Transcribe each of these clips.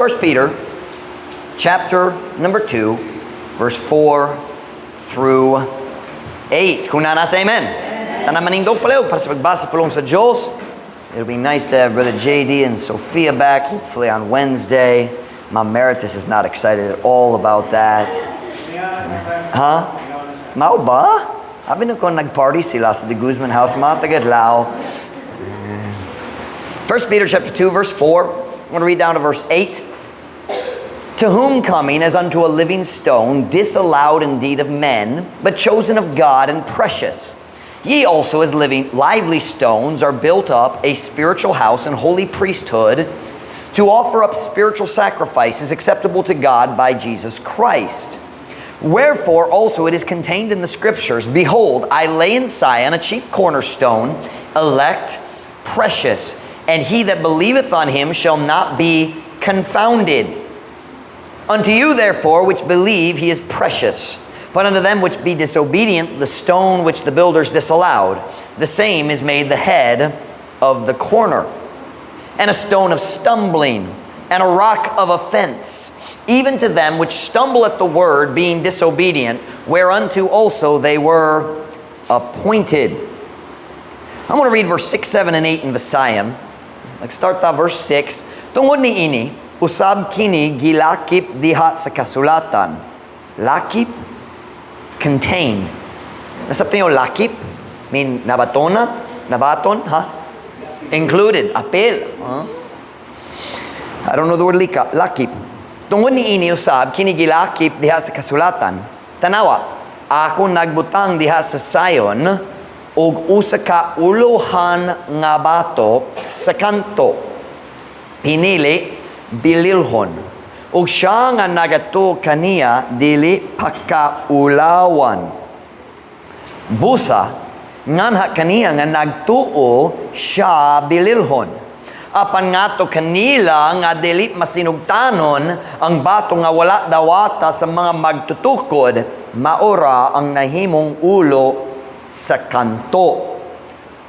1 Peter chapter number 2, verse 4 through 8. Kung naa na, say amen. Tanan manindog palihog para sa pagbasa pulong sa Diyos. It'll be nice to have Brother JD and Sophia back, hopefully on Wednesday. Ma'am Meritus is not excited at all about that. Huh? Mao ba? Abi ko nag-party sila sa De Guzman house, mga tagadlaw. 1 Peter chapter 2, verse 4. I'm going to read down to verse 8. "To whom coming as unto a living stone, disallowed indeed of men, but chosen of God and precious, ye also as living lively stones are built up a spiritual house and holy priesthood, to offer up spiritual sacrifices acceptable to God by Jesus Christ. Wherefore also it is contained in the scriptures, 'Behold, I lay in Sion a chief cornerstone, elect, precious, and he that believeth on him shall not be confounded.' Unto you, therefore, which believe, he is precious. But unto them which be disobedient, the stone which the builders disallowed, the same is made the head of the corner, and a stone of stumbling, and a rock of offense, even to them which stumble at the word, being disobedient, whereunto also they were appointed." I want to read verse 6, 7, and 8 in Visayan. Let's start that verse 6. "Tungod ni ini, usab kini gilakip diha sa kasulatan." Lakip, contain. Nasabtan niyo lakip? Mean nabatona? Nabaton? Ha? Included. Apil. Huh? I don't know the word lika, lakip. "Tungod ni ini usab kini gilakip diha sa kasulatan. Tanawa, ako nagbutang diha sa Zion og usa ka ulohan nga bato sa kanto. Pinili, bililhon. Ug siya nga nagatuo kaniya dili pakaulawan. Busa, nganha kaniya nga nagtuo siya bililhon. Apan ngadto kanila nga dili masinugtanon, ang bato nga wala dawata sa mga magtutukod, mao ra ang nahimong ulo sa kanto.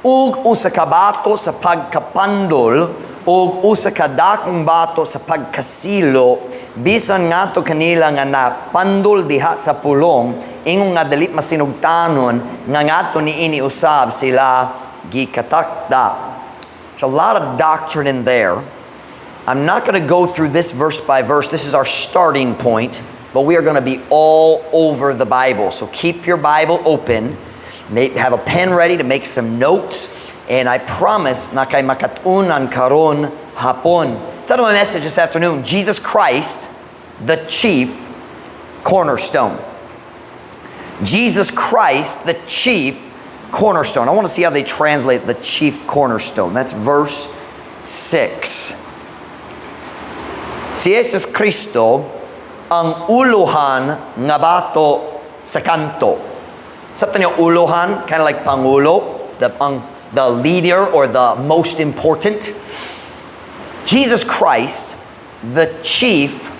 Ug usa ka bato sa pagkapandol, ug usa ka dakong bato sa pagkasilo, bisan ngadto kanila nga napandol diha sa pulong, ingon nga dili masinugtanon, nga ngadto niini usab sila gikatakda." There's a lot of doctrine in there. I'm not going to go through this verse by verse. This is our starting point, but we are going to be all over the Bible. So keep your Bible open. Have a pen ready to make some notes. And I promise naa kay makat-unan karon hapon. Title of my message this afternoon, "Jesus Christ, the Chief Cornerstone." Jesus Christ, the chief cornerstone. I want to see how they translate "the chief cornerstone." That's verse 6. Si Jesus Cristo ang uluhan nga bato sa kanto. Sabtan niyo uluhan, kind of like pangulo, the leader or the most important. Jesus Christ, the chief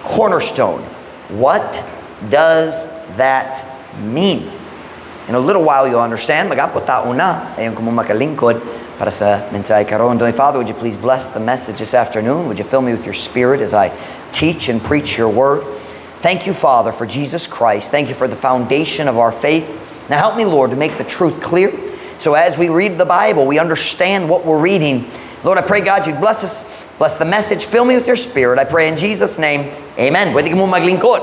cornerstone. What does that mean? In a little while you'll understand. Mag-ampo ta una. Dayon ko mo makalingkod para sa mensahe karon. Heavenly Father, would you please bless the message this afternoon? Would you fill me with your Spirit as I teach and preach your word? Thank you, Father, for Jesus Christ. Thank you for the foundation of our faith. Now help me, Lord, to make the truth clear, so as we read the Bible, we understand what we're reading. Lord, I pray, God, you'd bless us, bless the message, fill me with your Spirit. I pray in Jesus' name. Amen. Pwede ka mo maglingkod.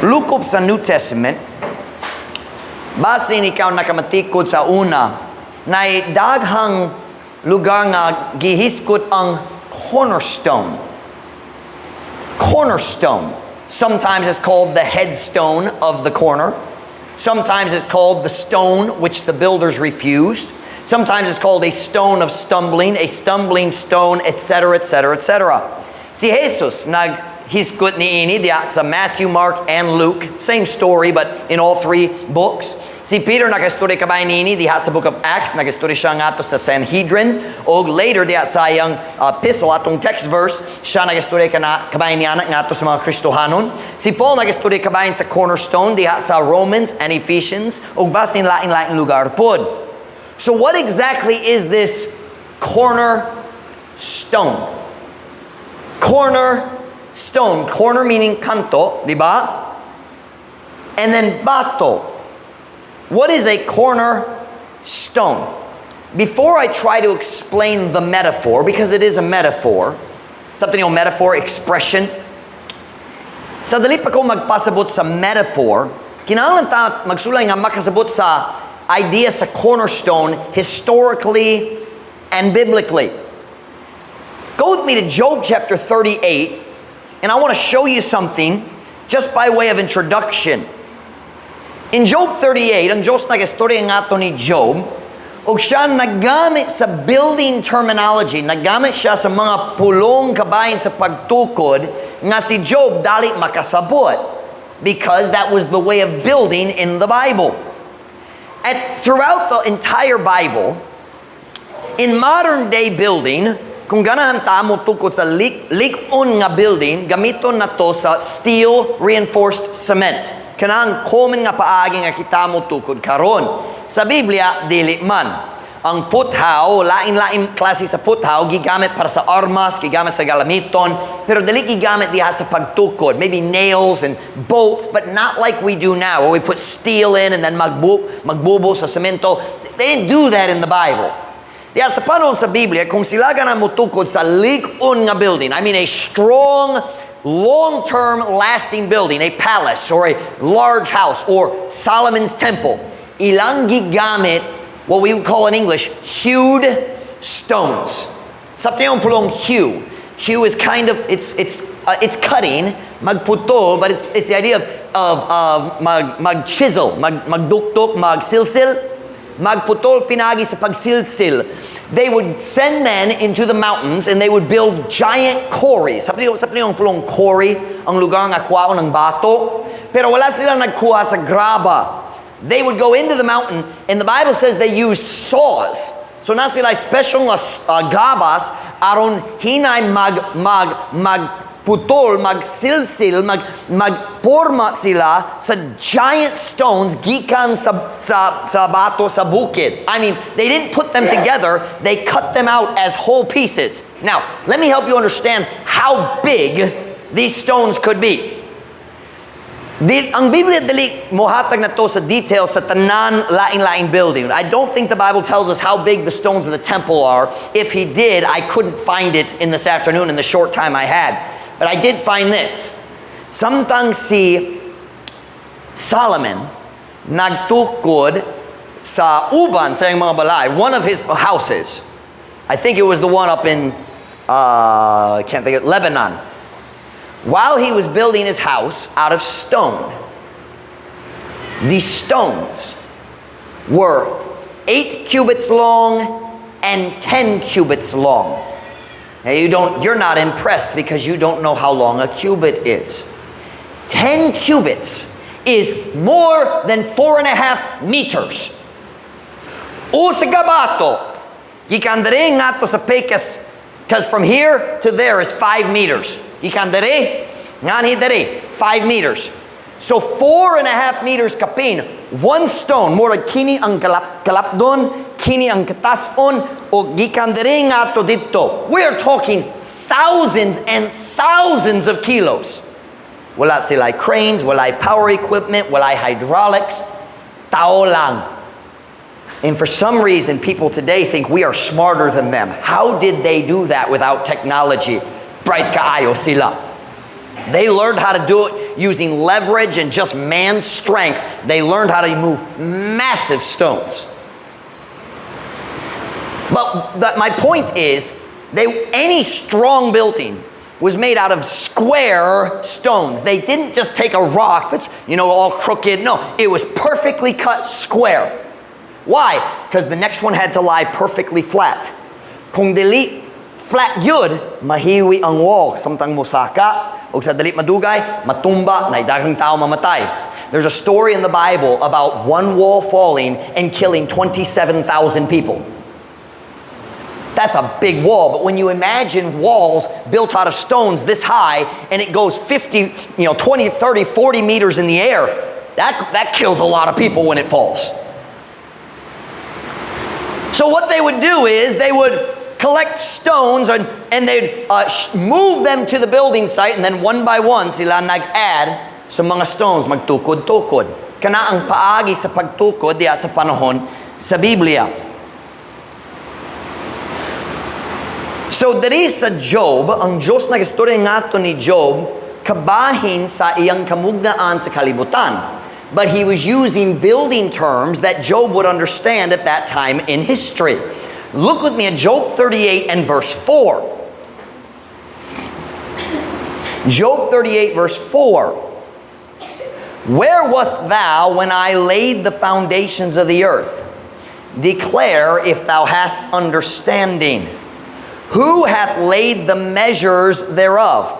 Lukop sa New Testament, basin ikaw nakamatikod sa una, na daghang lugar nga gihisgot ang cornerstone. Cornerstone. Sometimes it's called the headstone of the corner. Sometimes it's called the stone which the builders refused. Sometimes it's called a stone of stumbling, a stumbling stone, etc., etc., etc. Si Jesus naghisgot niini diya sa Matthew, Mark, and Luke. Same story, but in all three books. Si Peter nakaistorya kabay niini diha sa Book of Acts, nakaistorya siya ngadto sa Sanhedrin, og later diha sa iyang epistle, atong text verse, siya nakaistorya kana kabay niya ngadto sa mga Kristohanon. Si Paul nakaistorya kabayan sa cornerstone diha sa Romans and Ephesians, ug basin lain-lain lugar pod. So what exactly is this cornerstone? Stone. Corner stone. Corner meaning kanto, di ba? And then bato. What is a corner stone? Before I try to explain the metaphor, because it is a metaphor, something yung metaphor, expression, sa dali pa ko magpasabot sa metaphor, kinahanglan ta, magsulay, nga makasabot sa idea sa cornerstone historically and biblically. Go with me to Job chapter 38, and I want to show you something just by way of introduction. In Job 38, ang Diyos nag-istorya nga to ni Job, ug siya naggamit sa building terminology, naggamit siya sa mga pulong kabahin sa pagtukod nga si Job dali makasabot because that was the way of building in the Bible. Throughout the entire Bible, in modern day building, kung ganahan ta mo tukod sa lik-on nga building, gamiton na to sa steel reinforced cement. Kanang common nga paagi nga kita mo tukod karon. Sa Biblia, dili man. Ang puthaw, lain-lain klase sa puthaw, gigamit para sa armas, gigamit sa galamiton, pero dili gigamit diha sa pagtukod. Maybe nails and bolts, but not like we do now, where we put steel in and then magbubo sa semento. They didn't do that in the Bible. Diya sa panahon sa Biblia, kung sila gana motukod sa lig-on nga building, I mean a strong, long-term lasting building, a palace or a large house or Solomon's temple, ilang gigamit what we would call in English hewed stones. Sa yung pulong hew. Hew is kind of, it's cutting, magputol, but it's the idea of mag-chisel, magduktok, magsilsil, magputol pinaagi sa pagsilsil. They would send men into the mountains and they would build giant quarries. Sabi yung pulong quarry, ang lugar nga kuhaon ng bato. Pero wala sila nagkuha sa graba. They would go into the mountain and the Bible says they used saws. So naa sila special nga gabas aron hinay magputol, magsilsil, magporma sila sa giant stones gikan sa bato sa bukid. I mean, they didn't put them together, they cut them out as whole pieces. Now, let me help you understand how big these stones could be. Ang Biblia dili mohatag na to sa details sa tanan lain-lain building. I don't think the Bible tells us how big the stones of the temple are. If he did, I couldn't find it in this afternoon in the short time I had. But I did find this. Samtang si Solomon nagtukod sa uban sa iyang mga balay, one of his houses, I think it was the one up in, I can't think of it, Lebanon. While he was building his house out of stone, these stones were 8 cubits long and 10 cubits long. Now you're not impressed because you don't know how long a cubit is. 10 cubits is more than 4.5 meters. Usa ka bato, gikan diri ngadto sa pikas, because from here to there is 5 meters. Gikan diri, nganhi diri, 5 meters. So 4.5 meters kapin, one stone, murag kini ang kalapdon, kini ang katason, o gikan diri ngadto didto. We are talking thousands and thousands of kilos. Wala sila cranes, wala power equipment, wala hydraulics. Tao lang. And for some reason, people today think we are smarter than them. How did they do that without technology? Bright kaayo sila. They learned how to do it using leverage and just man's strength. They learned how to move massive stones. But my point is, any strong building was made out of square stones. They didn't just take a rock that's all crooked. No, it was perfectly cut square. Why? Because the next one had to lie perfectly flat. Kung dili flat gyud, mahiwi ang wall. Samtang musaka, o sa dali madugay, matumba, na daghang tao mamatay. There's a story in the Bible about one wall falling and killing 27,000 people. That's a big wall, but when you imagine walls built out of stones this high and it goes 50, 20, 30, 40 meters in the air, that kills a lot of people when it falls. So what they would do is they would collect these stones and they would collect stones and they'd move them to the building site, and then one by one sila nag-add sa mga stones, magtukod-tukod. Kana ang paagi sa pagtukod diya sa panahon sa Biblia. So diri sa Job, ang Diyos nagistorya ngadto ni Job kabahin sa iyang kamugnaan sa kalibutan. But he was using building terms that Job would understand at that time in history. Look with me at Job 38 and verse 4. Job 38 verse 4. "Where wast thou when I laid the foundations of the earth? Declare if thou hast understanding. Who hath laid the measures thereof,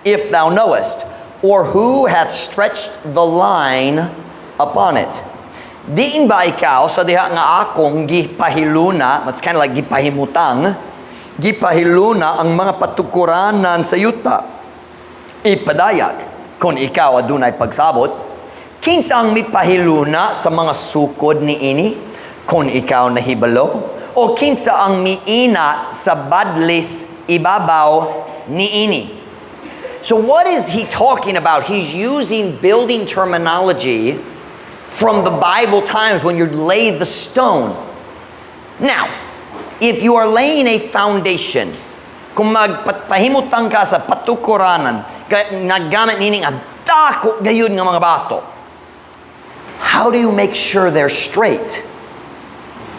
if thou knowest? Or who hath stretched the line upon it?" Diin ba ikaw sa diha nga akong gipahiluna, that's kind of like gipahimutang, gipahiluna ang mga patukuranan sa yuta? Ipadayag, kung ikaw adunay pagsabot. Kinsa ang mipahiluna sa mga sukod ni ini, kung ikaw nahibalo? O kinsa ang miinat sa badlis ibabaw ni ini? So what is he talking about? He's using building terminology from the Bible times when you lay the stone. Now, if you are laying a foundation, kung magpahimutang ka sa patukuranan, naggamit nini nga dako gayud nga mga bato, how do you make sure they're straight?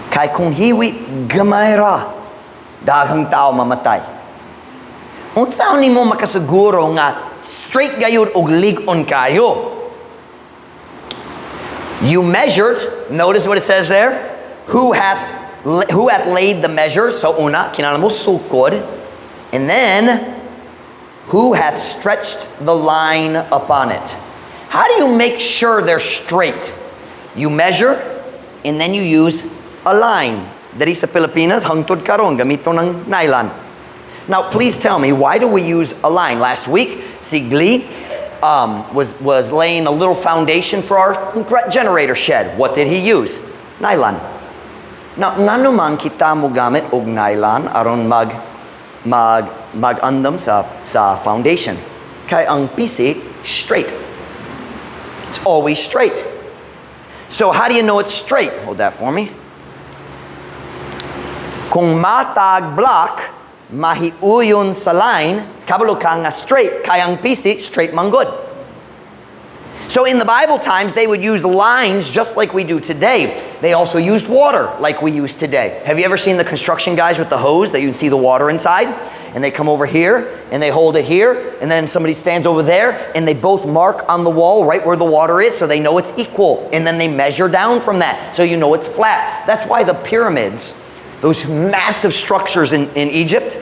Kay kung hiwi gamay ra, daghang tao mamatay. Unsa nimo makasuguro nga straight gayud og lig-on kayo? You measured, notice what it says there? Who hath laid the measure? So una, kinahanglan mo sukod. And then, who hath stretched the line upon it? How do you make sure they're straight? You measure, and then you use a line. Diri sa Pilipinas, hangtod karon gamito ng nylon. Now, please tell me, why do we use a line? Last week, si Glee was laying a little foundation for our generator shed. What did he use? Nylon. Now, ngano man kita mo gamit og nylon aron mag-andam sa foundation? Kay ang PC straight. It's always straight. So how do you know it's straight? Hold that for me. Kung matag block mahiuyon sa line, kabalo ka nga straight, kay ang PC straight man gud. So in the Bible times, they would use lines just like we do today. They also used water like we use today. Have you ever seen the construction guys with the hose that you can see the water inside? And they come over here and they hold it here, and then somebody stands over there and they both mark on the wall right where the water is so they know it's equal. And then they measure down from that so you know it's flat. That's why the pyramids, those massive structures in Egypt,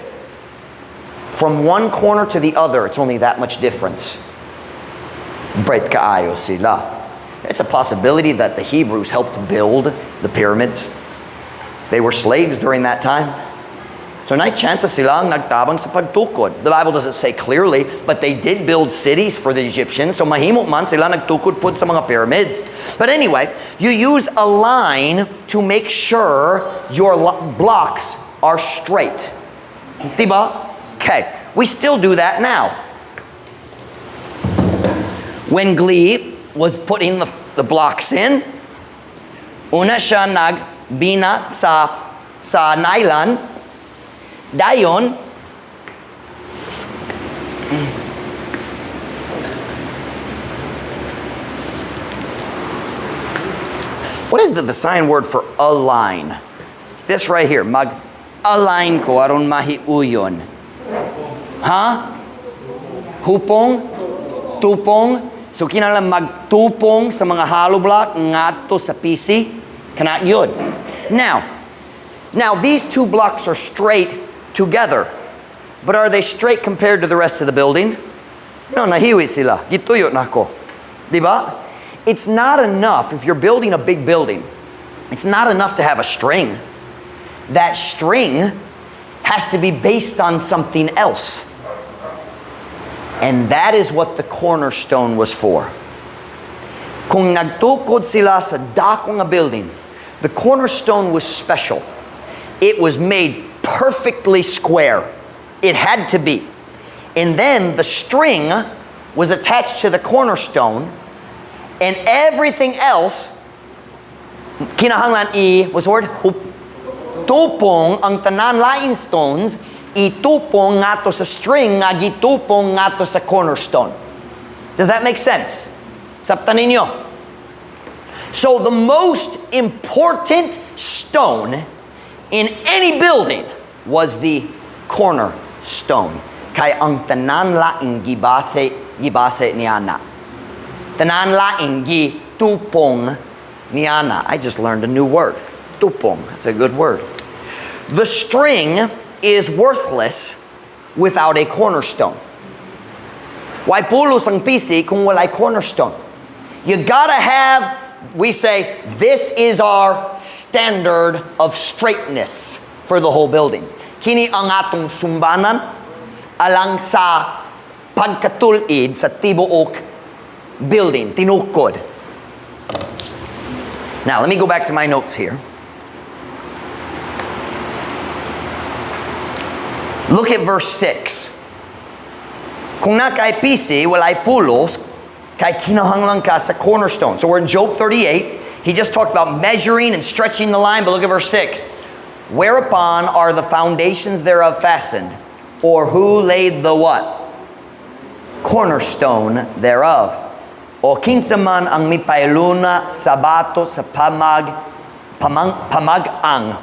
from one corner to the other, it's only that much difference. Bright kaayo sila. It's a possibility that the Hebrews helped build the pyramids. They were slaves during that time. So naay chance sila ang nagtabang sa pagtukod. The Bible doesn't say clearly, but they did build cities for the Egyptians. So mahimo man sila nagtukod pud sa mga pyramids. But anyway, you use a line to make sure your blocks are straight. Diba? Okay. We still do that now. When Glee was putting the blocks in, una siya nagbinat sa nylon, dayon, what is the sign word for align? This right here, mag-align ko aron mahiuyon. Ha? Hupong? Tupong? So kinahanglan magtupong sa mga hollow block ngadto sa PC. Kana gyud. Now these two blocks are straight together. But are they straight compared to the rest of the building? No, nahiwi sila. Gituyo nako. Diba? It's not enough if you're building a big building. It's not enough to have a string. That string has to be based on something else. And that is what the cornerstone was for. Kung nagtukod sila sa dako nga building, the cornerstone was special. It was made perfectly square. It had to be. And then the string was attached to the cornerstone, and everything else kinahanglan I, what's the word? Hup, tupong ang tanan laing stones itupong ngadto sa string nga gitupong ngadto sa cornerstone. Does that make sense? Sabtan ninyo? So the most important stone in any building was the cornerstone. Kay ang tanan laing gibase niana. Tanan laing gitupong niana. I just learned a new word. Tupong. That's a good word. The string is worthless without a cornerstone. Way pulos ang pisi kung walay cornerstone? You gotta have, we say, this is our standard of straightness for the whole building. Kini ang atong sumbanan alang sa pagkatul-id sa tibuok building, tinukod. Now, let me go back to my notes here. Look at verse 6. Kung naa kay pisi, walay pulos, kay kinahanglan ka sa cornerstone. So we're in Job 38. He just talked about measuring and stretching the line, but look at verse 6. "Whereupon are the foundations thereof fastened? Or who laid the" what? "Cornerstone thereof? O kinsa man ang mipailuna sa bato sa pamag-ang?"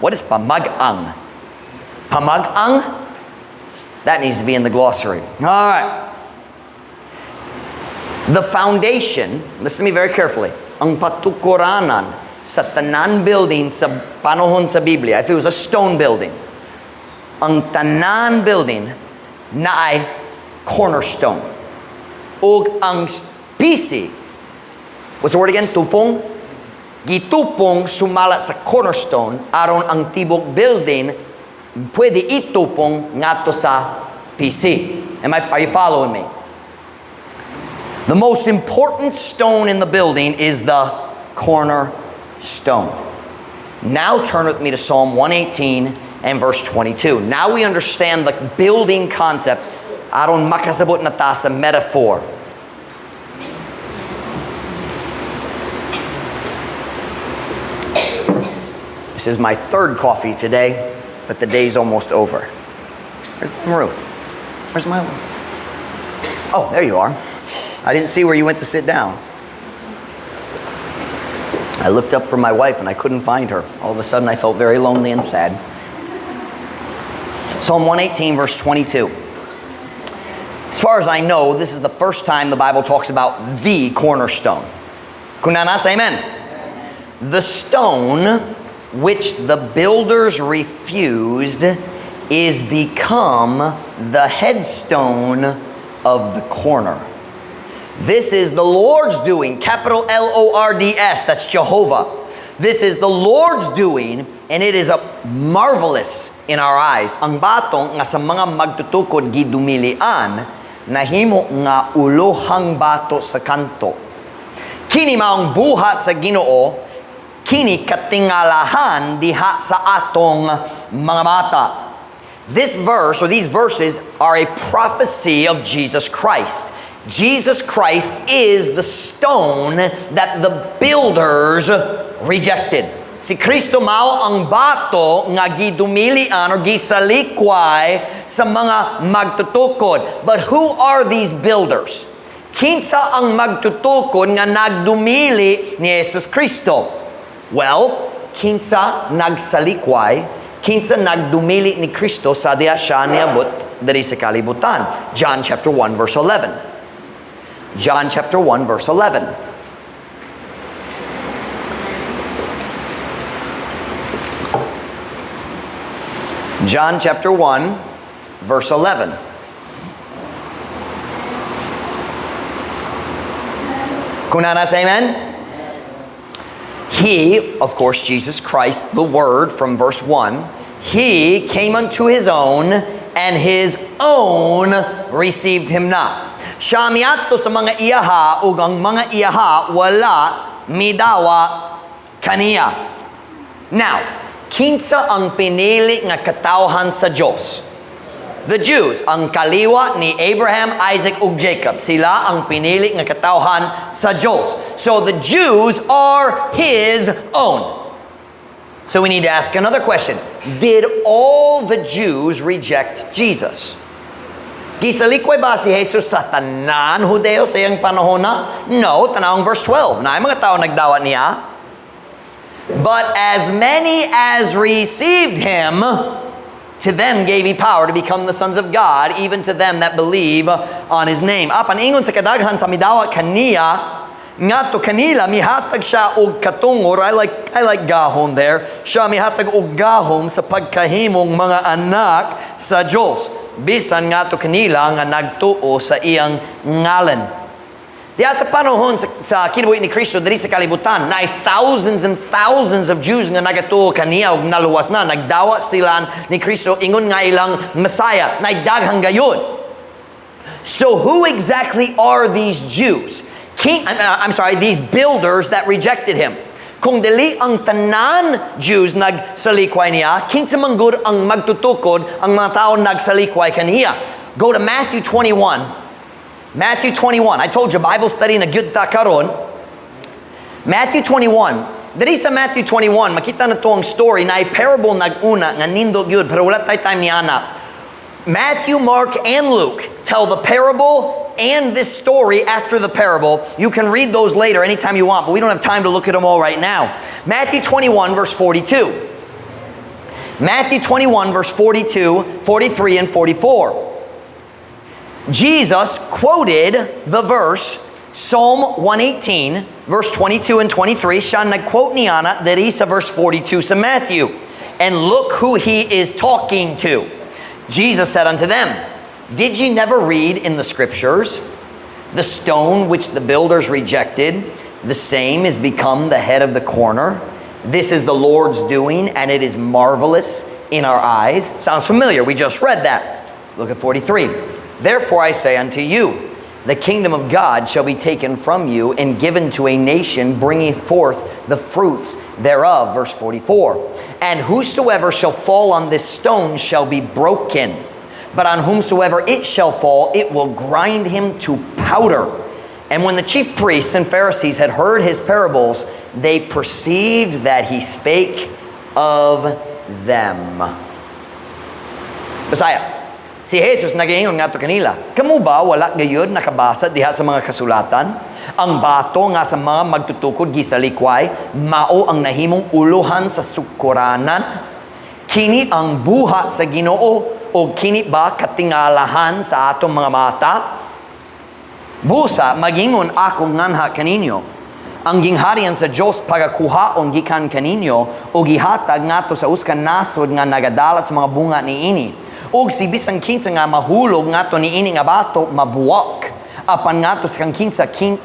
What is pamag-ang? Pamag-ang? That needs to be in the glossary. All right. The foundation, listen to me very carefully, ang patukuranan sa tanan building sa panahon sa Biblia, if it was a stone building, ang tanan building naay cornerstone. Ug ang pisi, what's the word again? Tupong? Gitupong sumala sa cornerstone aron ang tibok building pwede itupong ngadto sa pisi. Are you following me? The most important stone in the building is the cornerstone. Now turn with me to Psalm 118 and verse 22. Now we understand the building concept aron makasabot na ta sa metaphor. This is my third coffee today, but the day's almost over. Where's Maru? Where's my one? Oh, there you are. I didn't see where you went to sit down. I looked up for my wife and I couldn't find her. All of a sudden, I felt very lonely and sad. Psalm 118, verse 22. As far as I know, this is the first time the Bible talks about the cornerstone. Kung naa na, say amen. "The stone which the builders refused is become the headstone of the corner. This is the Lord's doing," capital Lords, that's Jehovah. "This is the Lord's doing, and it is a marvelous in our eyes." Ang batong nga sa mga magtutukod gidumilian, nahimo nga ulohang bato sa kanto. Kini maong buhat sa Ginoo, kini katingalahan diha sa atong mga mata. This verse, or these verses, are a prophecy of Jesus Christ. Jesus Christ is the stone that the builders rejected. Si Kristo mao ang bato nga gidumilian or gisalikway sa mga magtutukod. But who are these builders? Kinsa ang magtutukod nga nagdumili ni Jesus Kristo? Well, kinsa nagsalikway, kinsa nagdumili ni Kristo sa diha siya niabot diri sa kalibutan? John chapter 1 verse 11. John chapter 1 verse 11. John chapter 1 verse 11. Kung naa na, say amen. He, of course, Jesus Christ, the Word from verse 1, "He came unto his own, and his own received him not." Siya miadto sa mga iyaha, ug ang mga iyaha wala midawa kaniya. Now, Kinsa ang pinili nga katawhan sa Diyos? The Jews, ang kaliwa ni Abraham, Isaac ug Jacob. Sila ang pinili nga katawhan sa Diyos. So the Jews are his own. So we need to ask another question. Did all the Jews reject Jesus? Gisalikway ba si Jesus sa tanan Hudeo sa iyang panahon na? No, tan-awa ang verse 12. Naay mga tao nagdawat niya. But as many as received him, to them gave he power to become the sons of God, even to them that believe on his name. Apan ingon sa kadaghan sa midawat kaniya, ngadto kanila mihatag siya og katungor. I like gahom there. Siya mihatag og gahom sa pagkahimong mga anak sa Dios, bisan ngadto kanila nga nagtuo sa iyang ngalan. Diya sa panahon sa kinabuhi ni Kristo diri sa kalibutan, naay thousands and thousands of Jews nga nagatuo kaniya ug naluwas na, nagdawat sila ni Kristo ingon nga ilang Messiah. Naay daghang gayud. So who exactly are these Jews? King, I'm sorry, these builders that rejected him. Kung dili ang tanan Jews nagsalikway niya, kinsa man gud ang magtutukod ang mga tao nagsalikway kaniya? Go to Matthew 21. Matthew 21. I told you, Bible study na gyud ta karon. Matthew 21. Diri sa Matthew 21, makita nato ang story na parable nag-una nga nindot gyud, pero wala tay time niana. Matthew, Mark, and Luke tell the parable and this story after the parable. You can read those later anytime you want, but we don't have time to look at them all right now. Matthew 21, verse 42. Matthew 21, verse 42, 43, and 44. Jesus quoted the verse, Psalm 118, verse 22 and 23. Siya nag-quote niana diri sa verse 42 sa Matthew. And look who he is talking to. Jesus said unto them, "Did ye never read in the scriptures, 'The stone which the builders rejected, the same is become the head of the corner'? This is the Lord's doing, and it is marvelous in our eyes." Sounds familiar. We just read that. Look at 43. "Therefore I say unto you, the kingdom of God shall be taken from you and given to a nation bringing forth the fruits thereof." Verse 44. "And whosoever shall fall on this stone shall be broken, but on whomsoever it shall fall, it will grind him to powder." And when the chief priests and Pharisees had heard his parables, they perceived that he spake of them. Bisaya. Si Jesus nagaingon ngadto kanila, "Kamo ba wala gayud nakabasa diha sa mga kasulatan? Ang bato nga sa mga magtutukod gisalikway, mao ang nahimong uluhan sa sukuranan. Kini ang buhat sa Ginoo o kini ba katingalahan sa atong mga mata? Busa magingon ako nganha kaninyo, ang gingharian sa Dios pagakuhaon gikan kaninyo o gihatag ngadto sa usa ka nasod nga nagadala sa mga bunga niini. Ug si bisan kinsa nga mahulog ngadto niini nga bato mabuak. Apan ngadto sa kang kinsa kin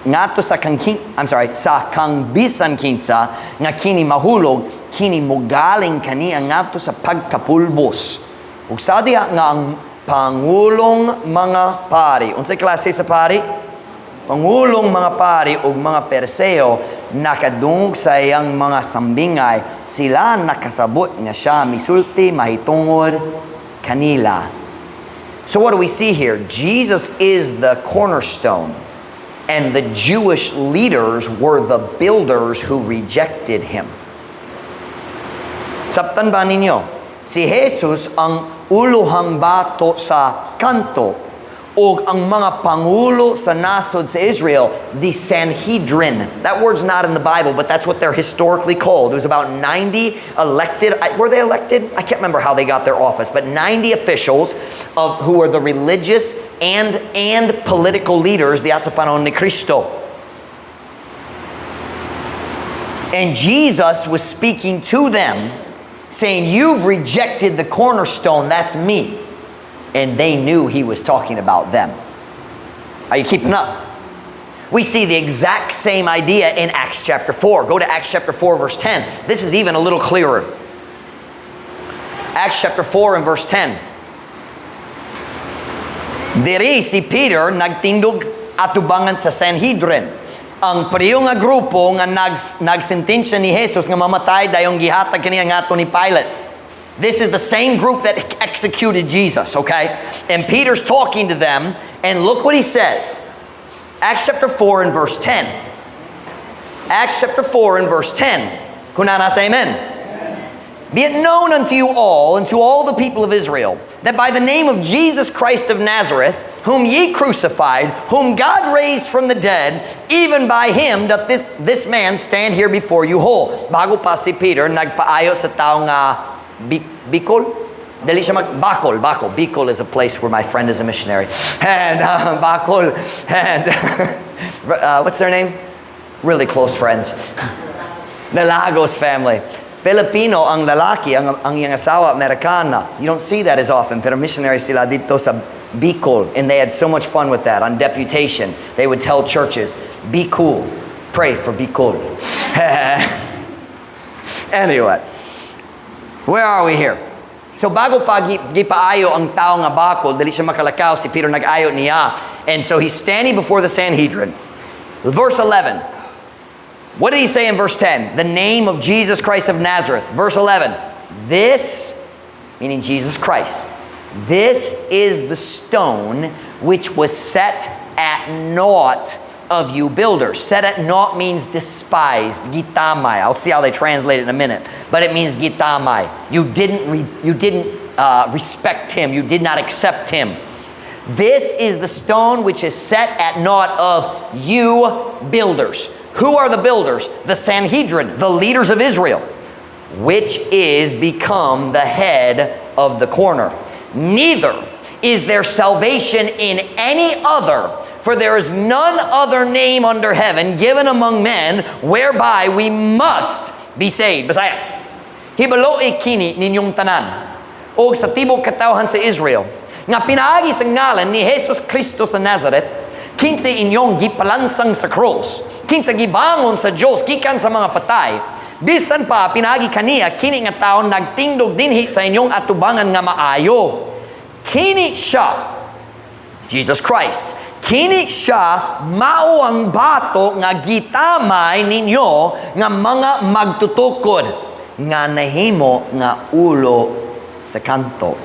ngadto sa kang kin, I'm sorry, sa kang bisan kinsa nga kini mahulog, kini mogaling kaniya ngadto sa pagkapulbos." Ug sa diha nga ang pangulong mga pari. Unsay klase sa pari? Pangulong mga pari ug mga Fariseo nakadungog sa iyang mga sambingay, sila nakasabot nga siya misulti mahitungod kanila. So what do we see here? Jesus is the cornerstone, and the Jewish leaders were the builders who rejected him. Sabtan ba ninyo? Si Jesus ang uluhang bato sa kanto ug ang mga pangulo sa nasod sa Israel, the Sanhedrin. That word's not in the Bible, but that's what they're historically called. It was about 90 elected, were they elected? I can't remember how they got their office, but 90 officials who were the religious and political leaders diha sa panahon ni Kristo. And Jesus was speaking to them, saying, "You've rejected the cornerstone, that's me." And they knew he was talking about them. Are you keeping up? We see the exact same idea in Acts chapter 4. Go to Acts chapter 4, verse 10. This is even a little clearer. Acts chapter 4 and verse 10. Diri si Peter nagtindog atubangan sa Sanhedrin. Ang pareho nga grupo nga nagsentensya ni Jesus nga mamatay, dayong gihatag kaniya ngadto ni Pilate. This is the same group that executed Jesus, okay? And Peter's talking to them, and look what he says. Acts chapter 4 and verse 10. Acts chapter 4 and verse 10. Kung naa ra, say amen. "Be it known unto you all and to all the people of Israel that by the name of Jesus Christ of Nazareth, whom ye crucified, whom God raised from the dead, even by him doth this man stand here before you whole." Bago pa si Peter nagpaayo sa tao nga Bicol? Dili siya mag Bakol, Bakol. Bicol is a place where my friend is a missionary. And Bakol and what's their name? Really close friends. The Lagos family. Filipino ang lalaki, ang iyang asawa Americana. You don't see that as often, pero missionary sila dito sa Bicol. And they had so much fun with that on deputation. They would tell churches, "Be cool, pray for Bicol." Anyway, where are we here? So bago pa gipaayo ang tao nga bakol, dili siya makalakaw, si Peter nag-ayo niya. And so he's standing before the Sanhedrin. Verse 11. What did he say in verse 10? The name of Jesus Christ of Nazareth. Verse 11. "This," meaning Jesus Christ, "this is the stone which was set at naught of you builders." Set at naught means despised, gitamay. I'll see how they translate it in a minute. But it means gitamay. You didn't respect him. You did not accept him. "This is the stone which is set at naught of you builders." Who are the builders? The Sanhedrin, the leaders of Israel. "Which is become the head of the corner. Neither is there salvation in any other, for there is none other name under heaven given among men whereby we must be saved." Bisaya. "Hibaloi kini ninyong tanan og sa tibok katawhan sa Israel nga pinaagi sa ngalan ni Jesus Kristo sa Nazareth, kinsa inyong gipalansang sa krus, kinsa gibangon sa Dios gikan sa mga patay, bisan pa pinaagi kaniya kini nga tawo nagtindog dinhi sa inyong atubangan nga maayo. Kini siya," Jesus Christ, "kini siya mao ang bato nga gitamay ninyo nga mga magtutukod nga nahimo nga ulo sa kanto.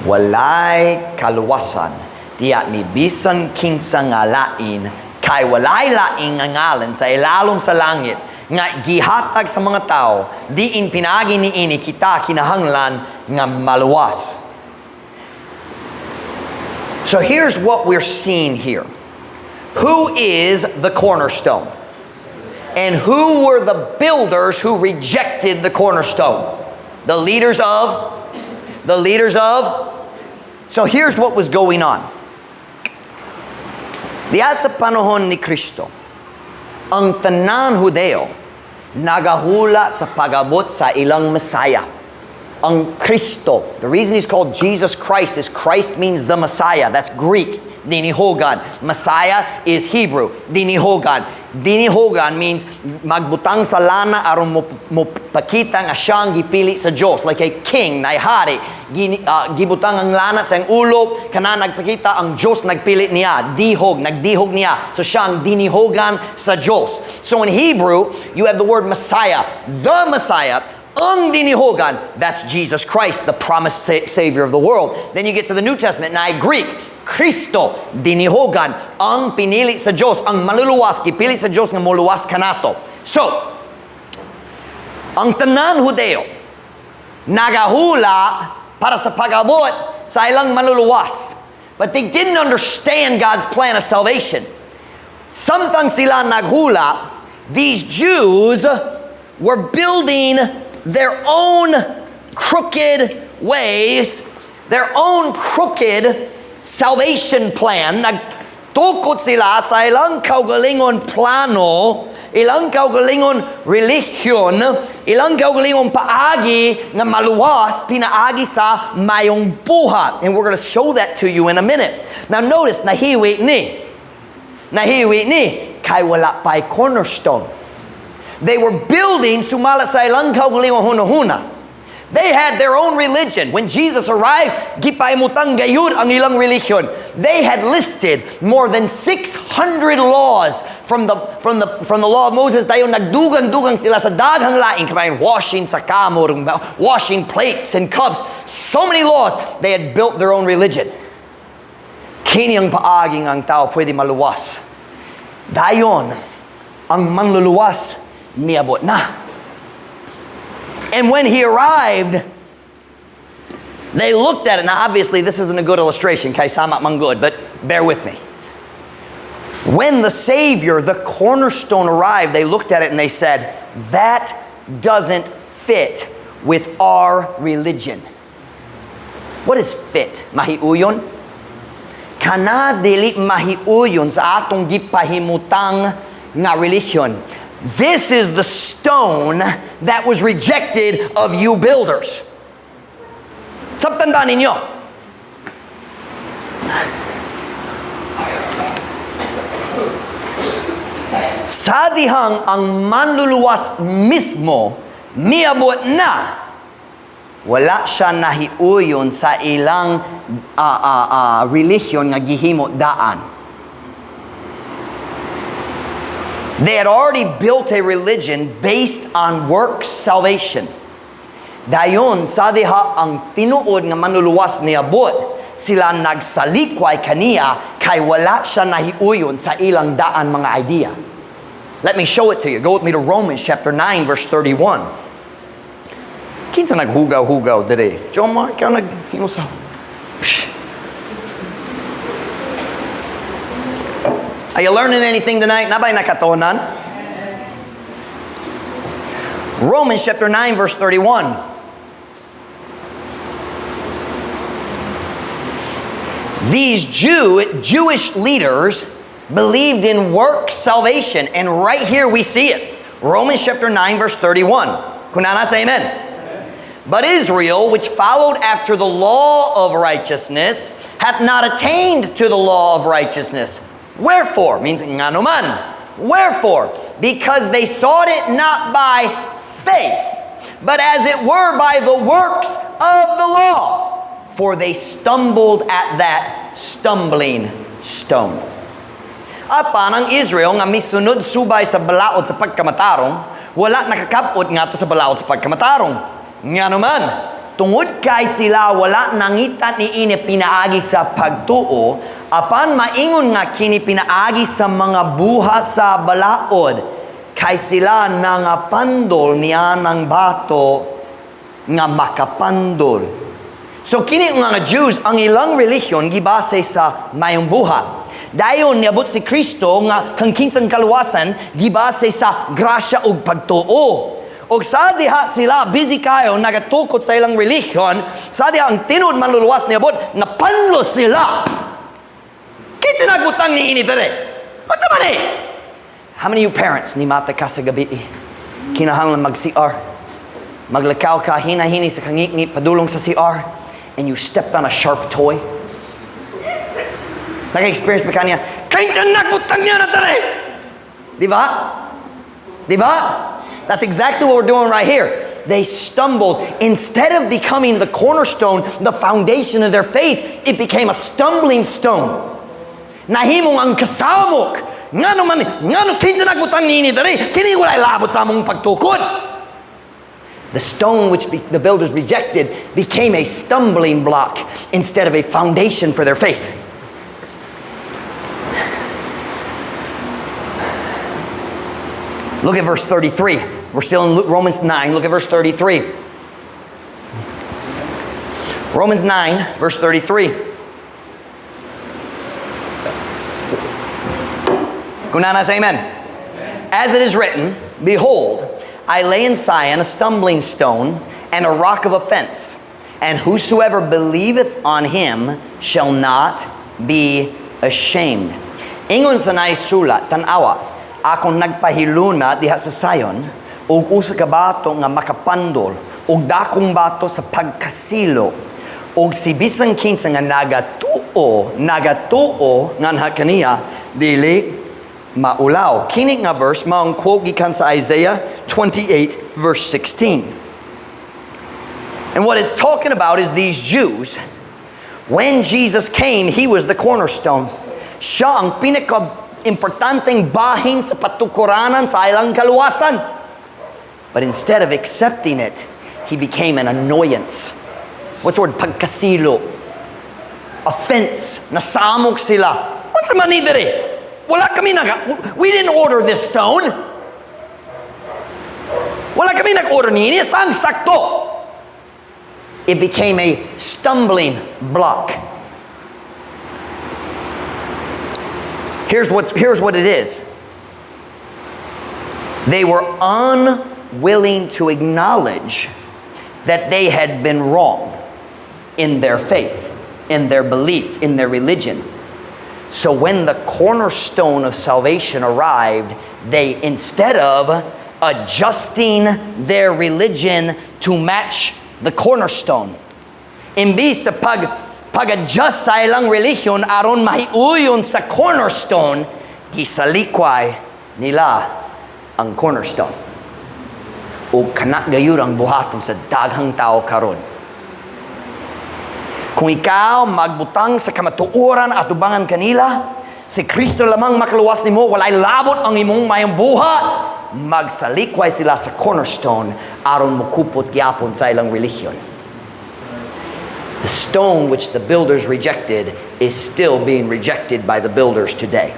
Walay kaluwasan diya ni bisan kinsa nga lain, kay walay laing nga ngalan sa ilalom sa langit nga gihatag sa mga tao diin pinaagi niini kita kinahanglan nga maluwas." So here's what we're seeing here. Who is the cornerstone? And who were the builders who rejected the cornerstone? The leaders of. So here's what was going on. Diya sa panahon ni Kristo, ang tanan Hudeo nagahula sa pagabot sa ilang Messiah, ang Kristo. The reason he's called Jesus Christ is Christ means the Messiah. That's Greek. Dinihogan. Messiah is Hebrew. Dinihogan. Dinihogan means magbutang sa lana aron mo pakita nga siyang gipili sa Diyos. Like a king, na hari. Gibutang ang lana sa iyang ulo, kana nagpakita ang Diyos nagpili niya. Dihog, nagdihog niya. So siya ang dinihogan sa Diyos. So in Hebrew, you have the word Messiah. The Messiah, ang dinihogan, that's Jesus Christ, the promised Savior of the world. Then you get to the New Testament, na Greek, Kristo, dinihogan, ang pinili sa Diyos, ang maluluwas, gipili sa Diyos nga muluwas kanato. So, ang tanan Hudeo, nagahula para sa pag-abot sa ilang maluluwas. But they didn't understand God's plan of salvation. Samtang sila naghula, these Jews were building their own crooked ways, their own crooked salvation plan. Nagtukod sila sa ilang kaugalingon plano, ilang kaugalingon relihiyon, ilang kaugalingon paagi nga maluwas, pinaagi sa mayong buhat. And we're going to show that to you in a minute. Now notice, nahiwi ni. Nahiwi ni, kay wala pa'y cornerstone. They were building sumala sa ilang kaugalingon hunahuna. They had their own religion. When Jesus arrived, gipahimutang gayud ang ilang religion. They had listed more than 600 laws from the law of Moses. Dayon nagdugang-dugang sila sa daghang lain, kabayan washing sa kamot, washing plates and cups. So many laws. They had built their own religion. Kini ang paaging ang tao pwede maluwas. Dayon, ang manluluwas niabot na. And when he arrived, they looked at it. Now, obviously, this isn't a good illustration, kay sama man good, but bear with me. When the Savior, the cornerstone, arrived, they looked at it and they said, "That doesn't fit with our religion." What is "fit"? Mahiuyon? Kana dili mahiuyon sa atong gipahimutang nga religion. This is the stone that was rejected of you builders. Sabtan ba ninyo? Sa dihang ang manluluwas mismo miabot na, wala siya nahiuyon sa ilang relihiyon nga gihimo daan. They had already built a religion based on works salvation. Dayon, sa diha ang tinuod nga manluluwas niabot, sila nagsalikway kaniya kay wala siya nahiuyon sa ilang daan mga idea. Let me show it to you. Go with me to Romans chapter 9 verse 31. Kinsa naghugaw-hugaw dire? Jomar, ikaw naghimo sa. Are you learning anything tonight? Nabay nakatonan? Romans chapter 9 verse 31. These Jewish leaders believed in work salvation, and right here we see it. Romans chapter 9 verse 31. Kunana, say amen. But Israel, which followed after the law of righteousness, hath not attained to the law of righteousness. Wherefore? Means nganoman. Wherefore? Because they sought it not by faith, but as it were by the works of the law. For they stumbled at that stumbling stone. Apan ang Israel nga misunod subay sa balaod sa pagkamatarong, wala nakakabot ngadto sa balaod sa pagkamatarong. Nganoman, tungod kay sila wala nangita niini pinaagi sa pagtuo, apan maingon nga kini pinaagi sa mga buhat sa balaod, kay sila nangapandol niya ng bato nga makapandol. So kini nga mga Jews, ang ilang relihiyon gibase sa mayong buhat. Dayon niabot si Kristo nga kang kinsang kaluwasan gibase sa grasya ug pagtuo. Og sa diha sila busy kayo nagatukot sa ilang relihiyon, sa diha ang tinuod manluluwas niabot, napanlo sila. Kinsa nagbutang ni ini dere? Unsa man ni? How many of you parents ni mata ka sa gabi? Kinahanglan mag-CR. Maglakaw ka hinahini sa kangikni padulong sa CR, and you stepped on a sharp toy. Naka-experience pa kanya, kinsa nagbutang niya na dere? Di ba? Di ba? That's exactly what we're doing right here. They stumbled. Instead of becoming the cornerstone, the foundation of their faith, it became a stumbling stone. Nahimong ang kasamok. Ngano man, ngano kinsa nagbutang niini dere? Kini walay labot sa among pagtukod. The stone which the builders rejected became a stumbling block instead of a foundation for their faith. Look at verse 33. We're still in Romans 9. Look at verse 33. Romans 9, verse 33. Kunana, say amen. As it is written, behold, I lay in Zion a stumbling stone and a rock of offense, and whosoever believeth on him shall not be ashamed. Ingon sa naisulat, tan-awa, akong nagpahiluna diha sa Zion, ug usa ka bato nga makapandol, ug dakong bato sa pagkasilo, ug si bisan kinsa nga nagatuo nganha kaniya, dili maulaw. Kini nga verse maong quote gikan sa Isaiah 28 verse 16. And what it's talking about is these Jews. When Jesus came, He was the cornerstone. Siya ang pinaka-importanteng bahin sa patukuranan sa ilang kaluwasan. But instead of accepting it, He became an annoyance. What's the word? Pagkasilo. Offense. Nasamok sila. Unsa man ni diri? Wala kami nag. We didn't order this stone. Wala kami nag-order niini. Sang sakto. It became a stumbling block. Here's what it is. They were unwilling to acknowledge that they had been wrong in their faith, in their belief, in their religion. So when the cornerstone of salvation arrived, they, instead of adjusting their religion to match the cornerstone, imbis sa pag-adjust sa ilang religion aron mahiuyon sa cornerstone, gisalikway nila ang cornerstone. O kana gayud ang buhaton sa daghang tao karon. Kung ikaw magbutang sa kamatuoran atubangan kanila, si Kristo lamang makaluwas nimo, walay labot ang imong mayong buhat, magsalikway sila sa cornerstone aron mukupot gyapon sa ilang relihiyon. The stone which the builders rejected is still being rejected by the builders today.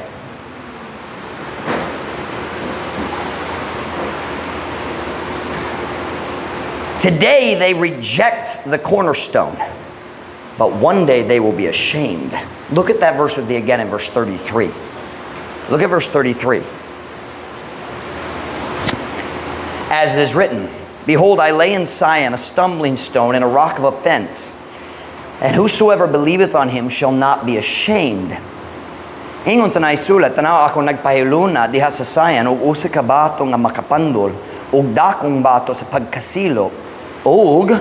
Today they reject the cornerstone, but one day they will be ashamed. Look at that verse with me again in verse 33. Look at verse 33. As it is written, "Behold, I lay in Sion a stumbling stone and a rock of offense, and whosoever believeth on him shall not be ashamed." Ingon sa naisulat, "Tanaw, ako nagpahiluna diha sa Sion og usa ka bato nga makapandol ug dakong bato sa pagkasilo, ug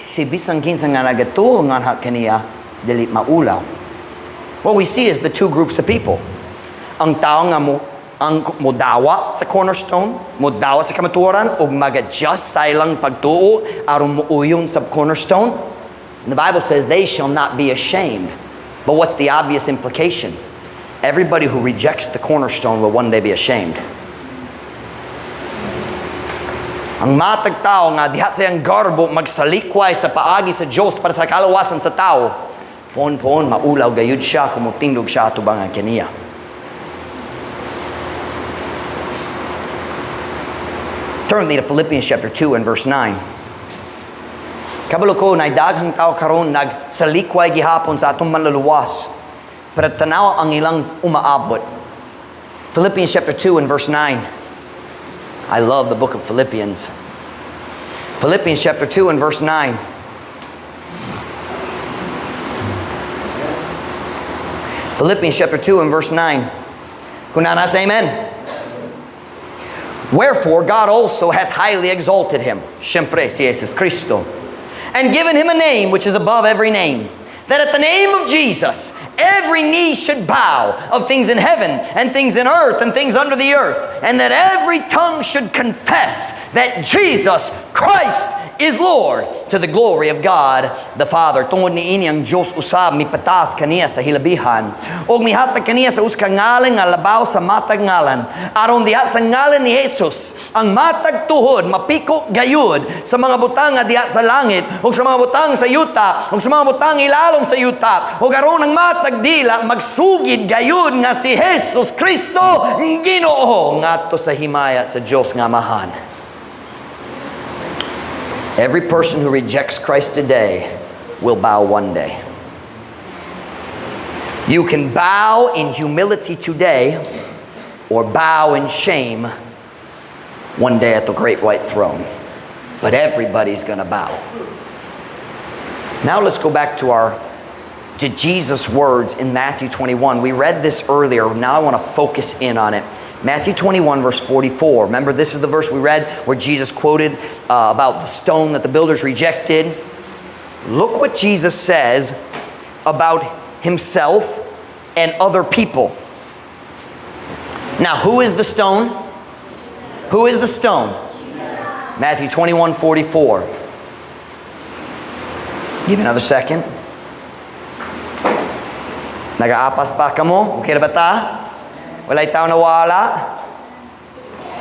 si bisan kinsa nga nagatuo nganha kaniya dili maulaw. What we see is the two groups of people. Ang tao nga mo ang modawa sa cornerstone, modawa sa kamatuoran ug mag-adjust sa ilang pagtuo aron muuyon sa cornerstone. And the Bible says they shall not be ashamed. But what's the obvious implication? Everybody who rejects the cornerstone will one day be ashamed. Ang matag tao nga diha sa iyang garbo magsalikway sa paagi sa Dios para sa kalawasan sa tao, puon-puon maulaw gayud siya kung motindog siya atubangan kaniya. Turn with me to Philippians chapter 2 and verse 9. Kabalo ko na daghang tao karon nagsalikway gihapon sa atong manluluwas. Pero tanaw ang ilang umaabot. Philippians chapter 2 and verse 9. I love the book of Philippians. Philippians chapter 2 and verse 9. Philippians chapter 2 and verse 9. Kung naa na, say amen. "Wherefore God also hath highly exalted him," siyempre, si Jesus Cristo, "and given him a name which is above every name, that at the name of Jesus every knee should bow, of things in heaven and things in earth and things under the earth, and that every tongue should confess that Jesus Christ is Lord, to the glory of God the Father." Tungod niini ang Dios usab mipataas kaniya sa hilabihan ug mihatag kaniya sa usa ka ngalan nga labaw sa matag ngalan, aron diha sa ngalan ni Jesus ang matag tuhod mapiko gayud, sa mga butang nga diha sa langit ug sa mga butang sa yuta ug sa mga butang ilalom sa yuta, ug aron ang matag dila magsugid gayud nga si Jesus Kristo Ginoo, ngadto sa himaya sa Dios nga Amahan. Every person who rejects Christ today will bow one day. You can bow in humility today or bow in shame one day at the great white throne. But everybody's going to bow. Now let's go back to Jesus' words in Matthew 21. We read this earlier. Now I want to focus in on it. Matthew 21, verse 44. Remember, this is the verse we read where Jesus quoted about the stone that the builders rejected. Look what Jesus says about himself and other people. Now, who is the stone? Who is the stone? Matthew 21, 44. Give you another second. Nagaapas pa kamo? Okay na ba ta? Walay tao nawala?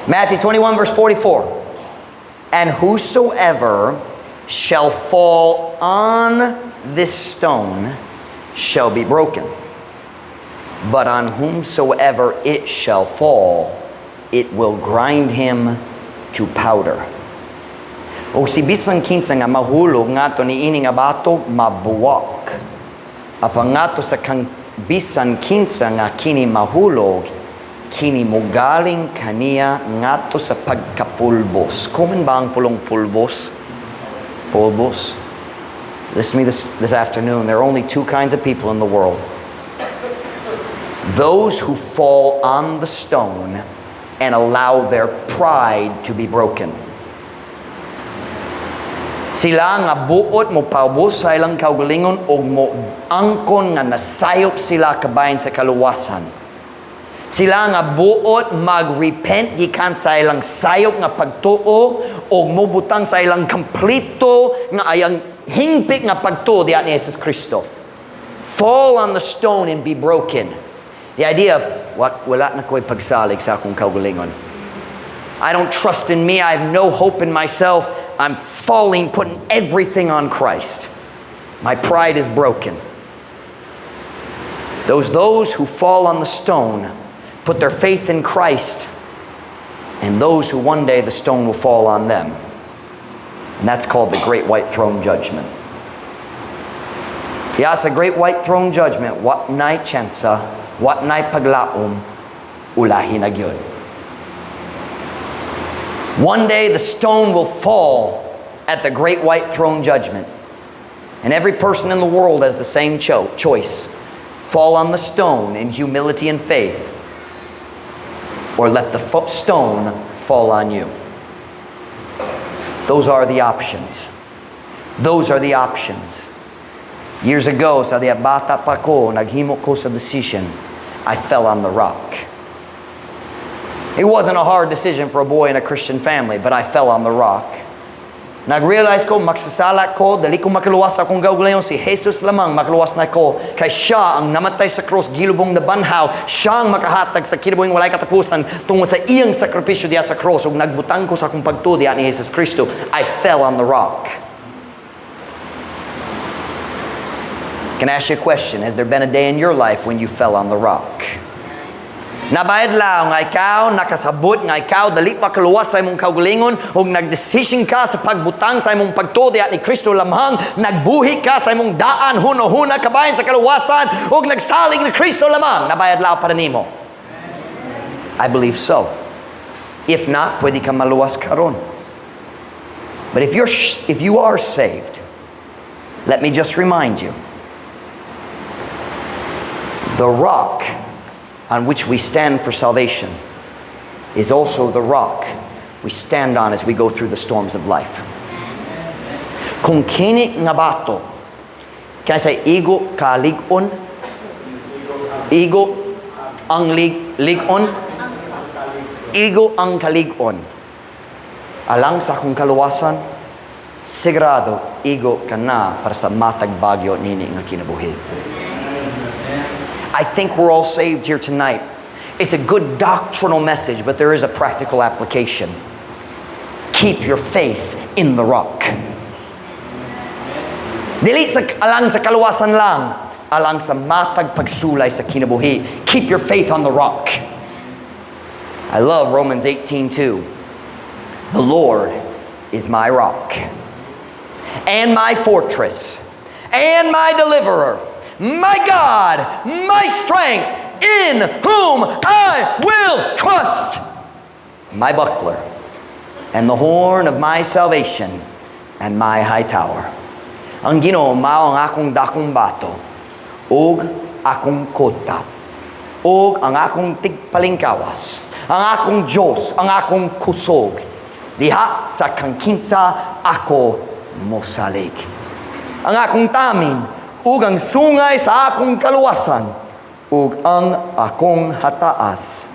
Matthew 21 verse 44. "And whosoever shall fall on this stone shall be broken. But on whomsoever it shall fall, it will grind him to powder." O si bisan kinsa nga mahulog ngadto niini nga bato, mabuwak. Apan ngadto sa kang bisan kinsa nga kini mahulog, kini mogaling kaniya ngadto sa pagkapulbos. Common ba ang pulong pulbos? Pulbos? Listen to me this afternoon. There are only two kinds of people in the world: those who fall on the stone and allow their pride to be broken. Sila nga buot mo paubos sa ilang kaugalingon og mo angkon nga nasayop sila kabahin sa kaluwasan. Sila nga buot mag-repent gikan sa ilang sayop nga pagtuo og mobutang sa ilang kompleto nga ayang hingpit nga pagtuo diha ni Jesus Kristo. Fall on the stone and be broken. The idea of, what, wala na ko'y pagsalig sa akong kaugalingon. I don't trust in me. I have no hope in myself. I'm falling, putting everything on Christ. My pride is broken. Those who fall on the stone put their faith in Christ, and those who one day the stone will fall on them. And that's called the Great White Throne Judgment. Yeah, sa Great White Throne Judgment, wa nay tsansa, wa nay paglaom, ulahi na gyud. One day the stone will fall at the Great White Throne Judgment. And every person in the world has the same choice: fall on the stone in humility and faith, or let the stone fall on you. Those are the options. Those are the options. Years ago, sa diha bata pa ko, naghimo ko sa decision. I fell on the rock. It wasn't a hard decision for a boy in a Christian family, but I fell on the rock. Nag-realize ko, magsasala ko, dili ko makaluwas sa akong kaugalingon, si Jesus lamang makaluwas nako. Kay siya ang namatay sa cross, gilubong nabanhaw, siya ang makahatag sa kinabuhing walay katapusan tungod sa iyang sakripisyo diha sa cross, ug nagbutang ko sa akong pagtuo diha ni Jesus Kristo. I fell on the rock. Can I ask you a question? Has there been a day in your life when you fell on the rock? Naay adlaw nga ikaw nakasabot nga ikaw dali makaluwas sa imong kaugalingon ug nagdesisyon ka sa pagbutang sa imong pagtuo diha ni Kristo lamang, nagbuhi ka sa imong daan huno-huna kabahin sa kaluwasan ug nagsalig ni Kristo lamang? Naay adlaw para nimo? I believe so. If not, pwede ka maluwas karon. But if you are saved, let me just remind you, the rock on which we stand for salvation is also the rock we stand on as we go through the storms of life. Kung kini nga bato, can I say igo kalig-on? Igo ang lig-on? Igo ang kalig-on. Alang sa akong kaluwasan, sigurado igo ka na para sa matag bagyo nini nga kinabuhi. I think we're all saved here tonight. It's a good doctrinal message, but there is a practical application. Keep your faith in the rock. Dili sa alang sa kaluwasan lang, alang sa matag pagsulay sa kinabuhi. Keep your faith on the rock. I love Romans 18:2. "The Lord is my rock and my fortress and my deliverer, my God, my strength, in whom I will trust, my buckler, and the horn of my salvation, and my high tower." Ang Ginoo mao ang akong dakong bato, ug akong kota, ug ang akong tigpalingkawas, ang akong Diyos, ang akong kusog. Diha sa kang kinsa ako mosalig. Ang akong tamin, ug ang sungay sa akong kaluwasan, ug ang akong hataas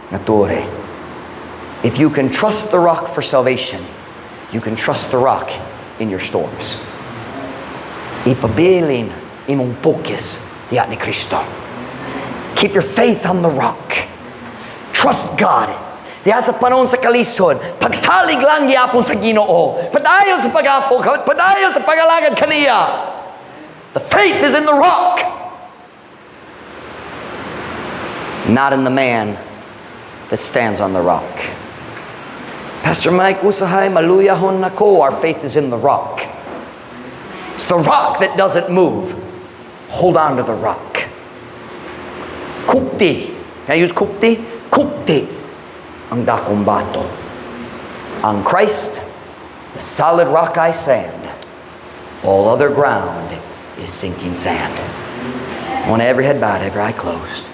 nga tore. If you can trust the rock for salvation, you can trust the rock in your storms. Ipabilin imong focus diya ni Kristo. Keep your faith on the rock. Trust God. Diya sa panahon sa kalisod, pagsalig lang gyapon sa Ginoo. Padayon sa pag-ampo, padayon sa pagalagad kaniya. The faith is in the rock, not in the man that stands on the rock. "Pastor Mike, usahay maluyahon nako." Our faith is in the rock. It's the rock that doesn't move. Hold on to the rock. Kupti. Can I use kupti? Kupti ang dakong bato. On Christ, the solid rock, I stand. All other ground is sinking sand. I want every head bowed, every eye closed.